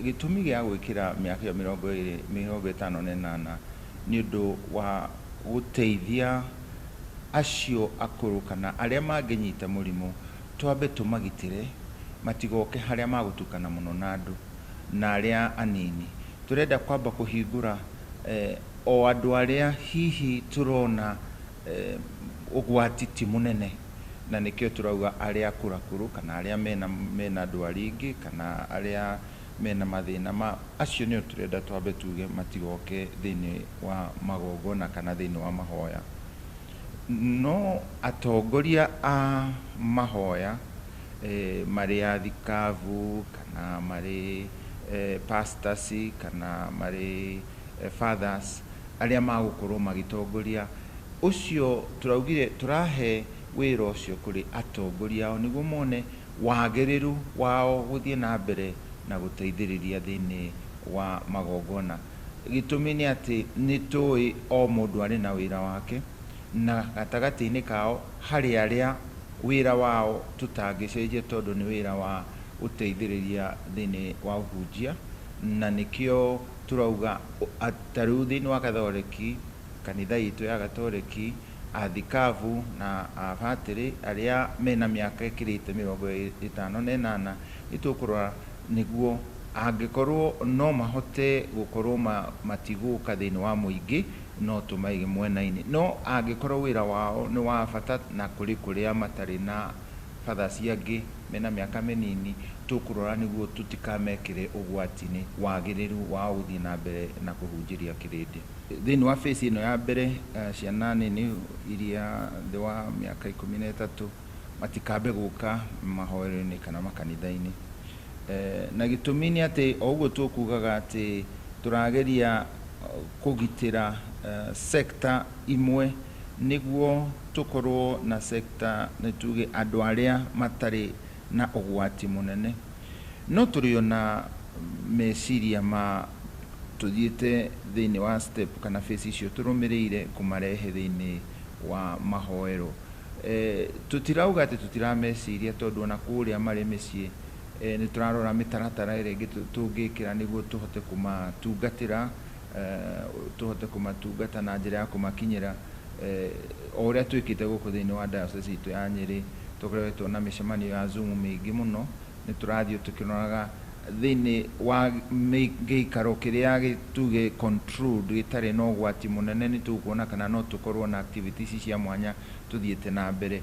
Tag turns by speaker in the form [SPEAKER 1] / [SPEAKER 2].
[SPEAKER 1] Gĩtũmi gĩa gwĩkĩra mĩaka ĩyo 20, 58 nĩ ũndũ wa gũteithia acio akũrũ kana arĩa mangĩnyita mũrimũ, twambe tũmagitĩre matigoke harĩa magũtukana mũno na andũ, na arĩa anini. Tũrenda kwamba kũhingũra o andũ arĩa hihi tũrona ũgwati ti mũnene, na nĩkĩo tũrauga arĩa akũrakũrũ kana arĩa mena ndwari ingĩ kana arĩa mena mathĩna ma acio nĩo tũrenda twambe tuge matigoke thĩinĩ wa magongona kana thĩinĩ wa mahoya. No atongoria a mahoya marĩ athikabu kana marĩ pastors kana marĩ fathers arĩa magũkorwo magĩtongoria ũcio, tũraugire tũrahe wĩra ũcio kũrĩ atongoria ao nĩguo mone wagĩrĩru wao gũthiĩ na mbere na gũteithĩrĩria thĩinĩ wa magongona. Gĩtũmi nĩ atĩ nĩ tũĩ o mũndũ arĩ na wĩra wake, na gatagatĩ-inĩ kao harĩ arĩa wĩra wao tũtangĩcenjia tondũ nĩ wĩra wa gũteithĩrĩria thĩinĩ wa ũhunjia, na nĩkĩo tũrauga ta rĩu thĩinĩ wa Katholeki, kanitha itũ ya Gatoreki, athikabu na abatĩrĩ arĩa mena mĩaka ĩkĩrĩte 58 nĩ tũkũrora nĩguo angĩkorwo no mahote gũkorwo matigũka thĩinĩ wa mũingĩ, no tũmaige mwena-inĩ. No angĩkorwo wĩra wao nĩ wa bata na kũrĩ kũrĩa matarĩ na fathers angĩ mena mĩaka mĩnini, tũkũrora nĩguo tũtikamekĩre ũgwati-inĩ wagĩrĩru wao gũthiĩ na mbere na kũhunjĩria kĩrĩndĩ. Thĩinĩ wa phase ĩno ya mbere, ciana nini iria thĩ wa mĩaka 13 matikambe gũka mahoero-inĩ kana makanitha-inĩ. Na gĩtũmi nĩ atĩ o ũguo tũkugaga atĩ tũrageria kũgitĩra sector imwe nĩguo tũkorwo na sector nĩ tuge andũ arĩa matarĩ na ũgwati mũnene. No tũrĩ ona meciria ma tũthiĩte thĩinĩ wa step kana phase icio tũrũmĩrĩire kũmarehe thĩinĩ wa mahoero. Tũtirauga atĩ tũtirameciria tondũ ona kũrĩa marĩ mĩciĩ nĩ tũrarora mĩtaratara ĩrĩa ĩngĩ tũngĩkĩra nĩguo tũhote kũmatungatĩra, tũhote kũmatungata na njĩra ya kũmakinyĩra o ũrĩa twĩkĩte gũkũ thĩinĩ wa diocese itũ ya Nyĩrĩ. Tũkoretwo na mĩcemanio ya Zoom mĩingĩ mũno, nĩ tũrathiĩ tũkĩroraga thĩinĩ wa gĩikaro kĩrĩa tuge controlled gĩtarĩ na ũgwati mũnene, nĩ tũkuona kana no tũkorwo na activities cia mwanya tũthiĩte na mbere.